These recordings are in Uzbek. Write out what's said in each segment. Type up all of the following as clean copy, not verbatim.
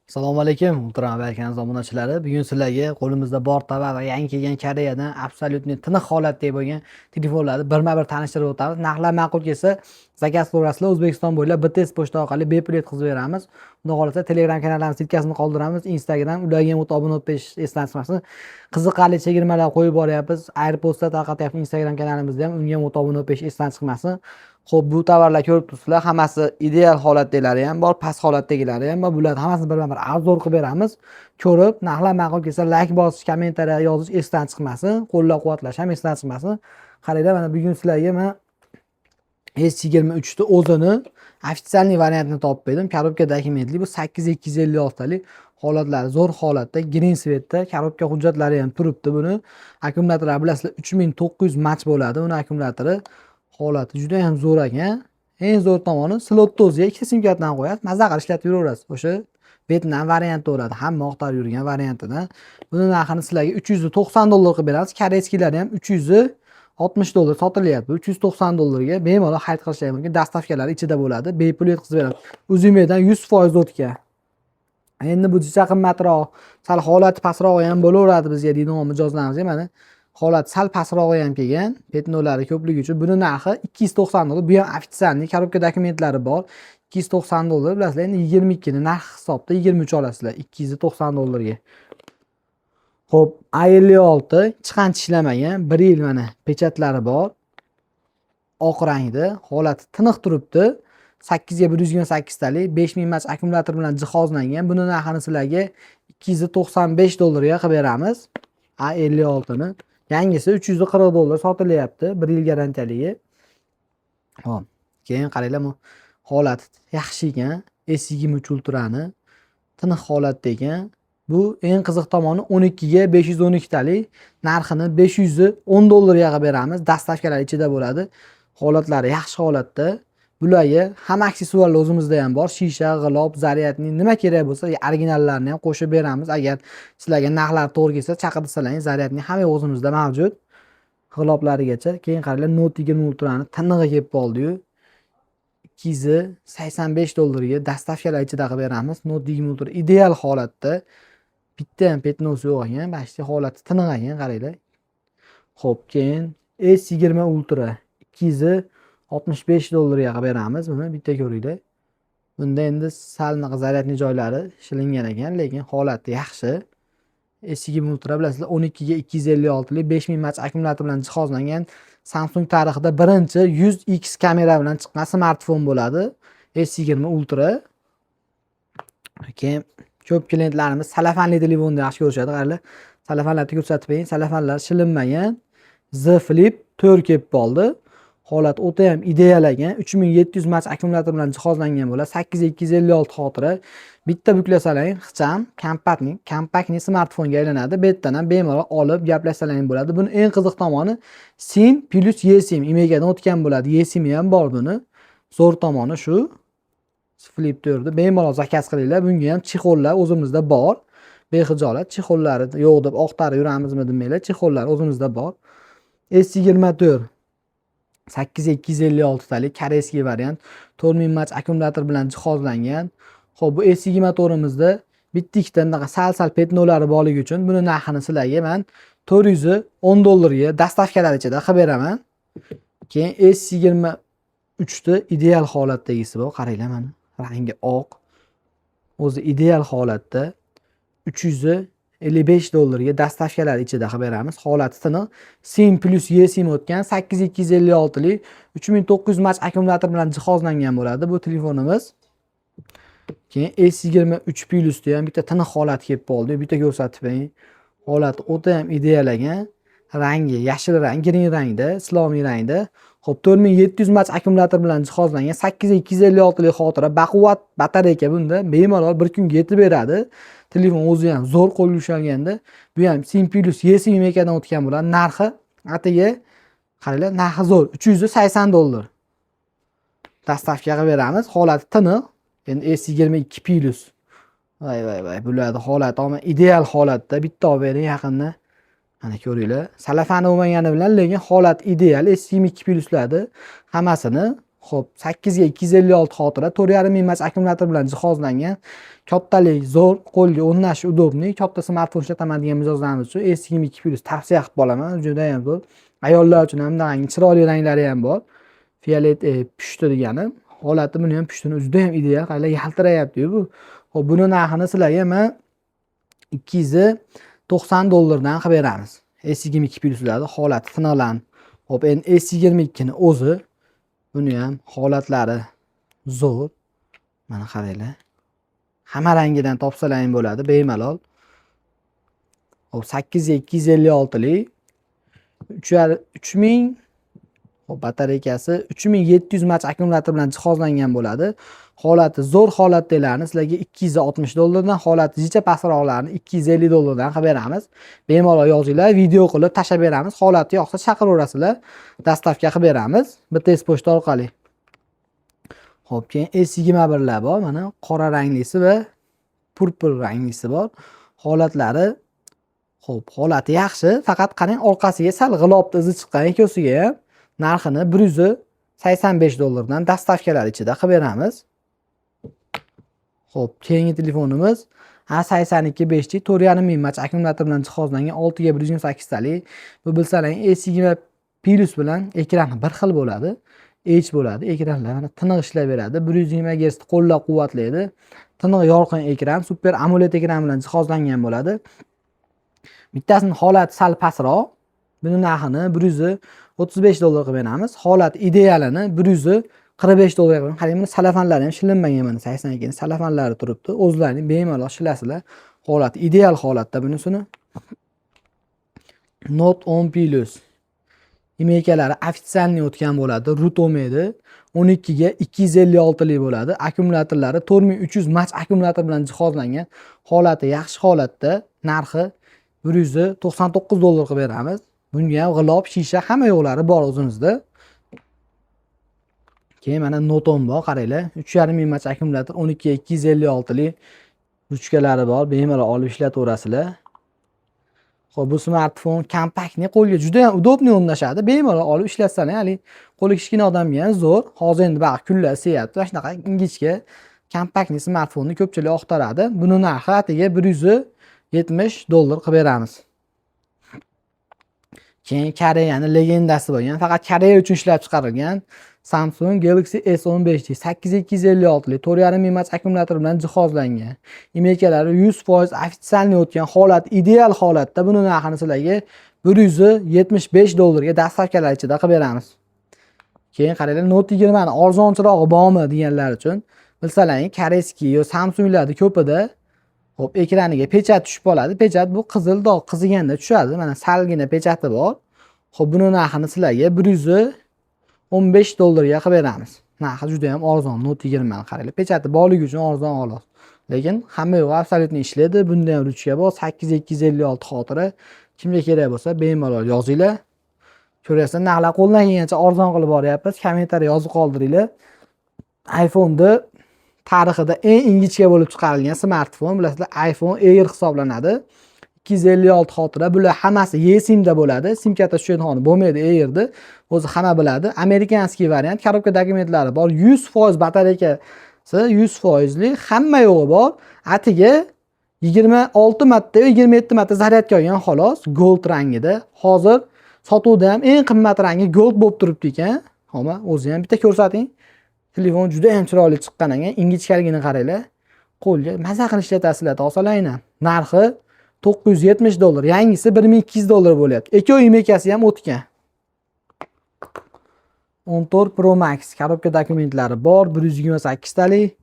Assalomu alaykum, muhtaram Balkan obunachilari. Bugun sizlarga qo'limizda bor tovar va yangi kelgan Koreyadan абсолютный tiniq holatda bo'lgan telefonlarni birma-bir tanishtirib o'tamiz. Narxlar ma'qul kelsa, zakaz qilaverasizlar. O'zbekiston bo'ylab BTS pochta orqali bepul yetkazib beramiz. Xudo xohlasa, Telegram kanalimizning ссылка sini qoldiramiz. Instagram, ularga ham o'tib obuna bo'lib qo'yish esdan chiqmasin. Qiziqarli chegirmalar qo'yib boryapmiz. Airpods'da tarqatyapmiz Instagram kanalimizda ham, unga ham o'tib obuna bo'lib qo'yish esdan chiqmasin. Xo'p, bu tovarlar ko'rib turibsizlar, hammasi ideal holatdagilari ham bor, past holatdagilari ham bor. Bularni hammasini birma-bir обзор qilib beramiz. Ko'rib, narxlar ma'qul kelsa, layk bosish, kommentariya yozish esdan chiqmasin, qo'llab-quvvatlash ham esdan chiqmasin. Qaranglar, mana bugun sizlarga man S23 ni o'zini официальный variantini topib berdim. Коробка dokumentli, bu 8256 talik, holatlari zo'r holatda, green цвет da, коробка hujjatlari ham turibdi buni. Akkumulyatorlar, bilasizlar, 3900 mAh bo'ladi uni akkumulyatori. Holati juda ham zo'r ekan. Eng zo'r tomoni, slotni o'ziga ikkita sim kartani qo'yasiz, maza qilib ishlatib yuraverasiz. O'sha Vyetnam varianti bo'ladi, hamma oqtarib yurgan variantidan. Buni narxini sizlarga 390 dollar qilib beramiz. Корейский lari ham 360 dollar sotilyapti. 390 dollarga bemalol xarid qilishlari mumkin. Доставка lari ichida bo'ladi. Bepul yetkazib beramiz. Uzumedan 100% o'tgan. Endi bu jicha qimmatroq, sal holati pastrog'i ham bo'laveradi bizga deydigan mijozlarimizga mana holati sal pastrog'i ham kelgan. Пятно lari ko'pligi uchun buni narxi 290 dollar. Bu ham официальный, коробка dokumentlari bor. 290 dollar, bilasizlar, endi 22 ni narx hisobda 23 olasizlar 290 dollarga. Xo'p, A56 hech qancha ishlamagan, 1 yil, mana печать lari bor. Oq rangda, holati tiniq turibdi. 8 ga 128 talik, 5000 mAh akkumulyator bilan jihozlangan. Buni narxini sizlarga 295 dollarga qilib beramiz. A56 ni. Yangisi 340 dollar sotilyapti, 1 yil garantiyaligi. Xo'p, keyin qaranglar, bu holati yaxshi ekan. S23 Ultrani tiniq holatda ekan. Bu eng qiziq tomoni, 12 ga 512 talik, narxini 510 dollarga qilib beramiz. Доставка lar ichida bo'ladi. Holatlari yaxshi holatda. Bularga hamma aksessuarlar o'zimizda ham bor. Shisha, g'ilof, зарядный, nima kerak bo'lsa, originallarini ham qo'shib beramiz. Agar sizlarga narxlar to'g'ri kelsa, chaqirsalaring, зарядный hamma o'zimizda mavjud. G'iloflarigacha. Keyin qaranglar, Note 20 Ultrani tinig'i kelib qoldi-yu. 285 dollarga доставка lar ichida qilib beramiz. Note 20 Ultra ideal holatda. Bitta ham пятно si yo'q ekan, почти holati tiniq ekan, qaranglar. Xo'p, keyin S20 Ultra 265 dollarga qilib beramiz. Buni bitta ko'ringlar. Bunda endi sal anaqa зарядный joylari shilingan ekan, lekin holati yaxshi. S20 Ultra, bilasizlar, 12 ga 256 lik, 5000 mAh akkumulyator bilan jihozlangan. Samsung tarixida birinchi 100x kamera bilan chiqqan smartfon bo'ladi. S20 Ultra. Keyin ko'p klientlarimiz salafanli telefonni yaxshi ko'rishadi. Qaranglar, salafanlarni ko'rsatib bering. Salafanlar shilinmagan. Z Flip 4 kelib qoldi. Holat o'ta ham ideal ekan. 3700 mAh akkumulyator bilan jihozlangan bo'ladi. 8256 xotira. Bitta buklasalaring, ixcham, компактный smartfonga aylanadi. Bu yerdan ham bemalol olib gaplashsalaring bo'ladi. Buni eng qiziq tomoni, SIM plus eSIM IMEIdan o'tgan bo'ladi. eSIMi ham bor buni. Zo'r tomoni shu. Flip 4 ni bemalol zakaz qilinglar. Bunga ham чехол lar o'zimizda bor. Bexijolat, чехол lari yo'q deb oqtarib yuramizmi demanglar. Чехол lar o'zimizda bor. S24 8256 talik, корейский variant, 4000 mAh akkumulyator bilan jihozlangan. Xo'p, bu S24imizda bitta ikkita anaqa sal-sal пятно lari borligi uchun buni narxini sizlarga man 410 dollarga доставка lar ichida qilib beraman. Keyin S23 ni ideal holatdagisi bu, qaranglar, mana rangi oq. O'zi ideal holatda, 355 dollarga доставка lar ichida qilib beramiz. Holati tiniq. SIM plus eSIM o'tgan, 8256 lik, 3900 mAh akkumulyator bilan jihozlangan bo'ladi bu telefonimiz. Keyin S23 Plusda ham bitta tiniq holat kelib qoldi. Bitta ko'rsatib bering. Holati o'ta ham ideal ekan. Rangi yashil rang, green rangda, islomiy rangda. Xo'p, 4700 mAh akkumulyator bilan jihozlangan, 8256 lik xotira, baquvvat batareyka bunda bemalol bir kunga yetib beradi. Telefon o'zi ham zo'r qo'lga ushalganda. Bu ham SIM plus eSIM IMEIdan o'tgan bo'ladi. Narxi atigi, qaranglar, narxi zo'r, 380 dollar. Доставка qilib beramiz. Holati tiniq. Endi S22 Plus. Voy voy voy, bularni holati ideal holatda. Bitta olib bering yaqinda. Mana ko'ringlar. Salafani bo'lmagani bilan, lekin holat ideal. S22 Pluslarni hammasini Xo'p, 8 ga 256 xotira, 4,5 ming mAh akkumulyator bilan jihozlangan. Kattalik zo'r, qo'lga o'rnash удобный. Katta smartfon ishlataman degan mijozlarimiz uchun S22 Plus tavsiya qilib qolaman. Juda ham zo'r. Ayollar uchun ham bunaqangi chiroyli ranglari ham bor. Fiolet, pushti degani. Holati buni ham, pushtini juda ham ideal. Qaranglar, yaltirayapti-yu bu. Xo'p, buni narxini sizlarga man 290 dollardan qilib beramiz. S22 Pluslarda holati tiniqlanib. Xo'p, endi S22 ni o'zi, buni ham holatlari zo'r. Mana qaranglar. Hamma rangidan topsalar ham bo'ladi bemalol. Xo'p, 8 ga 256 lik 3000. Xo'p, batareykasi 3700 mAh akkumulyator bilan jihozlangan bo'ladi. Holati zo'r holatdagilarni sizlarga 260 dollardan, holati jicha pastroqlarini 250 dollardan qilib beramiz. Bemalol yozinglar, video qilib tashlab beramiz. Holati yoqsa chaqiraverasizlar, доставка qilib beramiz BTS pochta orqali. Xo'p, keyin S21lar bor, mana qora ranglisi va purpur ranglisi bor. Holatlari, xo'p, holati yaxshi, faqat qarang, orqasiga sal g'ilobni izi chiqqan ikkosiga ham. Narxini 185 dollardan доставка lar ichida qilib beramiz. Xo'p, keyingi telefonimiz A82 5G, 4,5 ming mAh akkumulyator bilan jihozlangan, 6 ga 128 talik. Bu, bilsalaring, S20 Plus bilan ekrani bir xil bo'ladi. Edge bo'ladi. Ekranlar mana tiniq ishlab beradi. 120 Hz qo'llab-quvvatlaydi. Tiniq, yorqin ekran, Super AMOLED ekran bilan jihozlangan bo'ladi. Bittasini holati sal pastroq. Buni narxini 135 dollar qilib beramiz. Holat idealini 145 dollar qilib. Qarang, buni salafanlari ham shilinmagan, mana 82 ni salafanlari turibdi. O'zlaring bemalol shilasizlar. Holati ideal holatda bunisini. Note 10 Plus. IMEI kalari официальный o'tgan bo'ladi. Root olmaydi. 12 ga 256 lik bo'ladi. Akkumulyatorlari 4300 mAh akkumulyator bilan jihozlangan. Holati yaxshi holatda, narxi 199 dollar qilib beramiz. Bunga ham g'ilof, shisha, hamma yo'qlari bor o'zimizda. Keyin mana Note 10 bor, qaranglar. 3,5 ming mAh akkumulyator, 12 ga 256 lik, ruchkalari bor, bemalol olib ishlataverasizlar. Xo'p, bu smartfon компактный, qo'lga juda ham удобный o'rnashadi. Bemalol olib ishlatsalar, haligi qo'li kichkina odamga ham zo'r. Hozir endi baribir kunlar isiyapti. Mana shunaqa ingichka компактный smartfonni ko'pchilik axtaradi. Buni narxi atigi 170 dollar qilib beramiz. Keyin Koreyani legendasi bo'lgan, faqat Koreya uchun ishlab chiqarilgan Samsung Galaxy S15 8256 lik, 4,5 ming mAh akkumulyator bilan jihozlangan. IMEI kalari 100% официальный o'tgan, holat ideal holatda. Buni narxini sizlarga 175 dollarga доставка lar ichida qilib beramiz. Keyin qaranglar, Note 20 ni arzonchirog'i bormi deganlar uchun, bilsalaring, корейский yo Samsunglarda ko'pida, xo'p, ekraniga печать tushib qoladi. Печать bu qizil dog', qiziganda tushadi. Mana salgina печать i bor. Xo'p, buni narxini sizlarga 115 dollarga qilib beramiz. Narxi juda ham arzon Note 20 ni, qaranglar. Печать i borligi uchun arzon xolos. Lekin hamma yo'q абсолютно ishlaydi. Bunda ham ruchka bor, 8256 xotira. Kimga kerak bo'lsa, bemalol yozinglar. Ko'ryapsizlar, narxlar qo'ldan kelgancha arzon qilib boryapmiz. Kommentariy yozib qoldiringlar. iPhone'ni tarixida eng ingichka bo'lib chiqarilgan smartfon, bilasizlar, iPhone Air hisoblanadi. 256 xotira. Bular hammasi eSIMda bo'ladi. Sim karta tushadigan bo'lmaydi Airda. O'zi hamma biladi. Американский variant, коробка dokumentlari bor. 100% batareykasi 100%li, hamma yo'g'i bor. Atiga 26 marta yo 27 marta zaryadka olgan xolos, gold rangida. Hozir sotuvda ham eng qimmat rangi gold bo'lib turibdi ekan. Homa, o'zi ham bitta ko'rsating. Telefon juda ham chiroyli chiqqan ekan. Ingichkaligini qaranglar. Qo'lga maza qilib ishlatasizlar, olsalar. Narxi 970 dollar. Yangisi 1200 dollar bo'lyapti. Ikkovi IMEI kasi ham o'tgan. 14 Pro Max, коробка dokumentlari bor, 128 talik.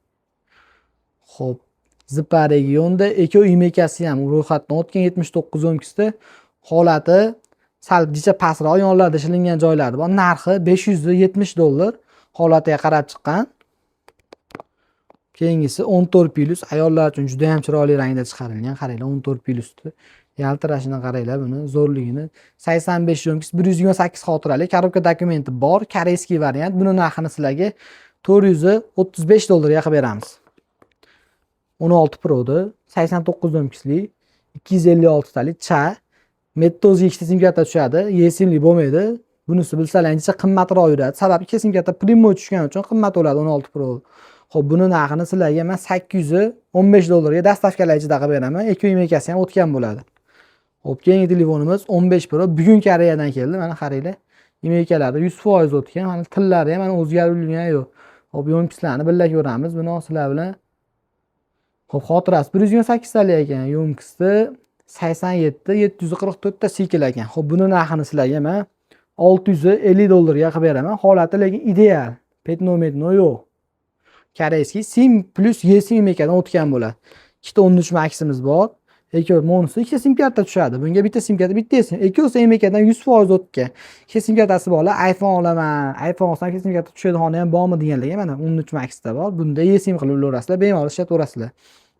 Xo'p, Zipa regionda ikkovi IMEI kasi ham ro'yxatdan o'tgan, 79 o'nkisida, holati sal jicha pastroq, yonlarida shilingan joylari bor. Narxi 570 dollar, holatiga qarab chiqqan. Keyingisi 14 Plus, ayollar uchun juda ham chiroyli rangda chiqarilgan. Qaranglar, 14 Plusni yaltirashini qaranglar, buni zo'rligini. 85 o'nkis, 128 xotirali, коробка dokumenti bor, корейский variant. Buni narxini sizlarga 435 dollarga qilib beramiz. 16 Pro'da 89 o'nkisli, 256 talik cha. Metda o'ziga ikkita sim karta tushadi, eSIMli bo'lmaydi. Bunisi bilsalaringizcha qimmatroq yuradi. Sababi ikki sim karta прямой tushgani uchun qimmat bo'ladi 16 Pro. Xo'p, buni narxini sizlarga man 815 dollarga доставка lar ichida qilib beraman. Ikki IMEI si ham o'tgan bo'ladi. Xo'p, keyingi telefonimiz 15 Pro bugun Koreyadan keldi. Mana qaranglar. IMEI lari 100% o'tgan. Mana tillari ham mana o'zgarilgani yo'q. Xo'p, ёмкость larni birga ko'ramiz. Buni sizlar bilan. Xo'p, xotirasi 128 talik ekan. Ёмкость i 87 744 ta sikl ekan. Xo'p, buni narxini sizlarga man 650 dollarga qilib beraman. Holati lekin ideal. Пятно metno yo'q. Корейский SIM плюс eSIM IMEI dan o'tgan bo'ladi. Ikkita 13 Maximiz bor. Ikkovi bonusi ikkita sim karta tushadi. Bunga bitta sim karta, bitta eSIM. Ikkovsi IMEI dan 100% o'tgan. Ikkita sim kartasi borlar, iPhone olaman, iPhone olsam ikkita sim karta tushadigan ham bormi deganlarga mana 13 Maxda bor. Bunda eSIM qilib ulaverasizlar, bemalol ishlataverasizlar.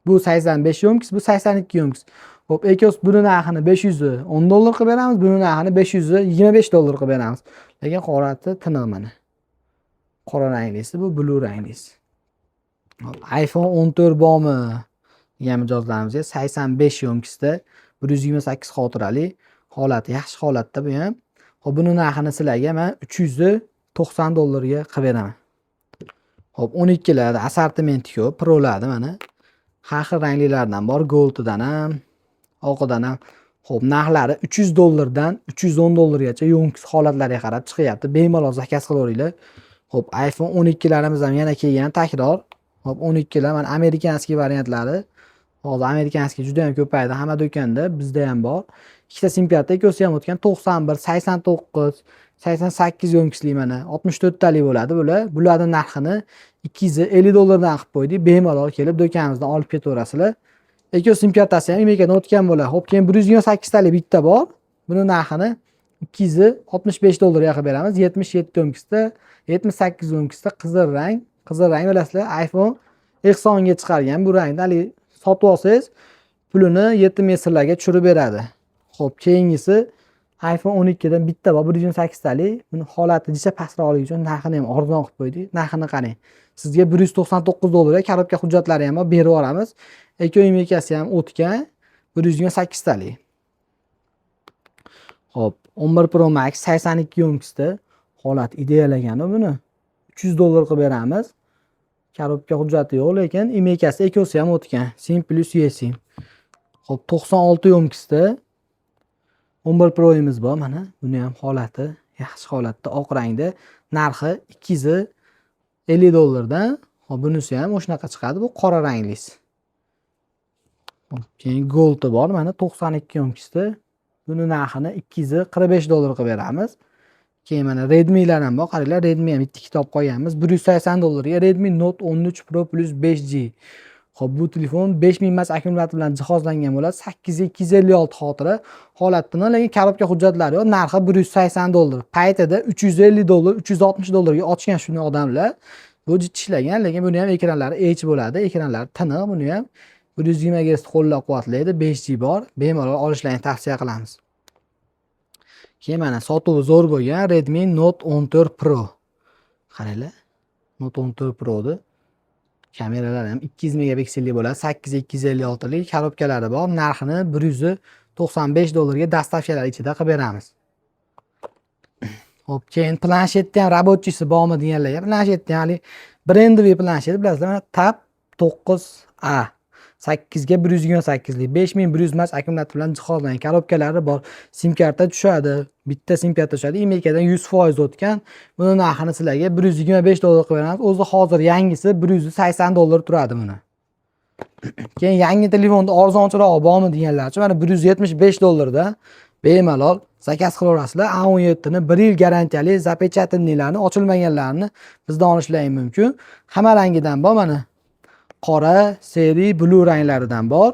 Bu 85 ёмкость, bu 82 ёмкость. Xo'p, ikkovsi buni narxini 510 dollar qilib beramiz, buni narxini 525 dollar qilib beramiz. Lekin holati tiniq mana. Qora ranglisi, bu blue ranglisi. Hop, iPhone 14 bormi degan mijozlarimizga 85 ёмкость da 128 xotirali, holati yaxshi holatda bu ham. Xo'p, buni narxini sizlarga man 390 dollarga qilib beraman. Xo'p, 12larda assortimenti ko'p, Prolarda mana. Har xil ranglilardan bor, goldidan ham, oqidan ham. Xo'p, narxlari 300 dollardan 310 dollargacha ёмкость holatlariga qarab chiqyapti. Bemalol заказ qilaveringlar. Xo'p, iPhone 12larimiz ham yana kelgan takror. Xo'p, 12lar mana американский variantlari. Hozir американский juda ham ko'paydi hamma do'konda, bizda ham bor. Ikkita sim karta ikkovsi ham o'tgan 91, 89, 88 ёмкость li mana 64 talik bo'ladi bular. Bularning narxini 250 dollardan qilib qo'ydik. Bemalol kelib do'konimizdan olib ketaverasizlar. Ikkovi sim kartasi ham IMEI dan o'tgan bo'ladi. Xo'p, keyin 128 talik bitta bor. Buni narxini 265 dollarga qilib beramiz. 77 ёмкость da, 78 ёмкость da qizil rang. Qizil rang bilasizlar, iPhone ehsonga chiqargan bu rangni haligi sotib olsangiz pulini yetim yesirlarga tushirib beradi. Xo'p, keyingisi iPhone 12 dan bitta bor, 128 talik. Buni holati jicha pastroqligi uchun narxini ham arzon qilib qo'ydik. Narxini qarang. Sizga 199 dollarga коробка hujjatlari ham bor, berib yuboramiz. Ikkovi IMEI si ham o'tgan 128 talik. Xo'p, 11 Pro Max 82 ёмкость da holat ideal ekan buni. 300 dollar qilib beramiz. Коробка hujjati yo'q, lekin IMEI si ikkovsi ham o'tgan. SIM плюс eSIM. Xo'p, 96 ёмкость da 11 Pro'miz bor mana. Buni ham holati yaxshi holatda, oq rangda. Narxi 250 dollardan. Xo'p, bunisi ham o'shanaqa chiqadi. Bu qora ranglisi. Xo'p, keyin Gold'i bor mana 92 ёмкость da. Buni narxini 245 dollar qilib beramiz. Keyin mana Redmi'lar ham bor. Qaranglar, Redmi ham bitta ikkita olib qo'yganmiz. 180 dollarga Redmi Note 13 Pro Plus 5G. Xo'p, bu telefon 5000 mAh akkumulyator bilan jihozlangan bo'ladi. 8256 xotira. Holatini, lekin коробка hujjatlari yo'q. Narxi 180 dollar. Paytida 350 dollar, 360 dollarga ochgan shuni odamlar. Bu jiddiy ishlagan, lekin buni ham ekranlari H bo'ladi. Ekranlari tiniq, buni ham 120 Hz qo'llab-quvvatlaydi. 5G bor. Bemalol olishlarini tavsiya qilamiz. Keyin mana sotuvi zo'r bo'lgan Redmi Note 14 Pro. Qaranglar. Note 14 Pro'ni kameralari ham 200 megapikselli bo'ladi. 8256 lik коробка lari bor. Narxini 195 dollarga доставка lar ichida qilib beramiz. Xo'p, keyin planshetni ham рабочий si bormi deganlarga planshetni ham haligi брендовый planshet bilasizlar, mana Tab 9A 8 ga 128 lik 5100 mAh akkumulyator bilan jihozlangan, коробка lari bor, sim karta tushadi, bitta sim karta tushadi, IMEI dan 100% o'tgan. Buni narxini sizlarga 125 dollar qilib beramiz. O'zi hozir yangisi 180 dollar turadi buni. Keyin yangi telefonni arzonchirog'i bormi deganlar uchun mana 175 dollarda bemalol заказ qilaverasizlar. A17 ni 1 yil garantiyali запечатанный larni, ochilmaganlarini bizdan olishlaring mumkin. Hamma rangidan bor mana. Qora, серый, blue ranglaridan bor.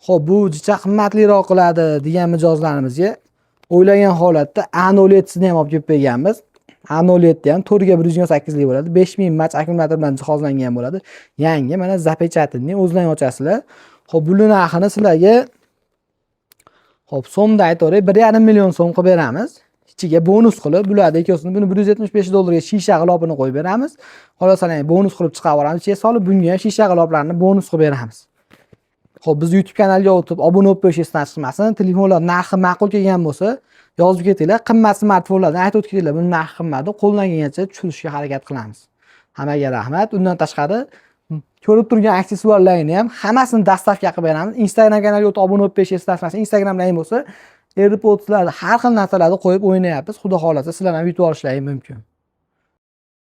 Xo'p, bu jicha qimmatliroq qiladi degan mijozlarimizga o'ylagan holatda A07 ni ham olib kelib berganmiz. A07 ham 4 ga 128 lik bo'ladi. 5000 mAh akkumulyator bilan jihozlangan bo'ladi. Yangi mana запечатанный, o'zlaring ochasizlar. Xo'p, buni narxini sizlarga xo'p, so'mda aytaveray, 1,5 million so'm qilib beramiz. Ichiga bonus qilib, bularni ikkosini buni 175 dollarga shisha g'ilofini qo'yib beramiz. Xohlasalar bonus qilib chiqarib yuboramiz. Ichiga solib bunga ham shisha g'iloflarni bonus qilib beramiz. Xo'p, biz YouTube kanaliga o'tib obuna bo'lib qo'yish esdan chiqmasin. Telefonlar narxi ma'qul kelgan bo'lsa, Yozib ketinglar. Qimmat smartfonlardan aytib o'tib ketinglar. Buni narxi qimmat deb qo'ldan kelgancha tushirishga harakat qilamiz. Hammaga rahmat. Undan tashqari, ko'rib turgan aksessuarlarni ham hammasini доставка qilib beramiz. Instagram kanaliga o'tib obuna bo'lib qo'yish eslatmasi. Instagramlaring bo'lsa, AirPodslar, har xil narsalarni qo'yib o'ynayapmiz. Xudo xohlasa, sizlar ham yutib olishlaring mumkin.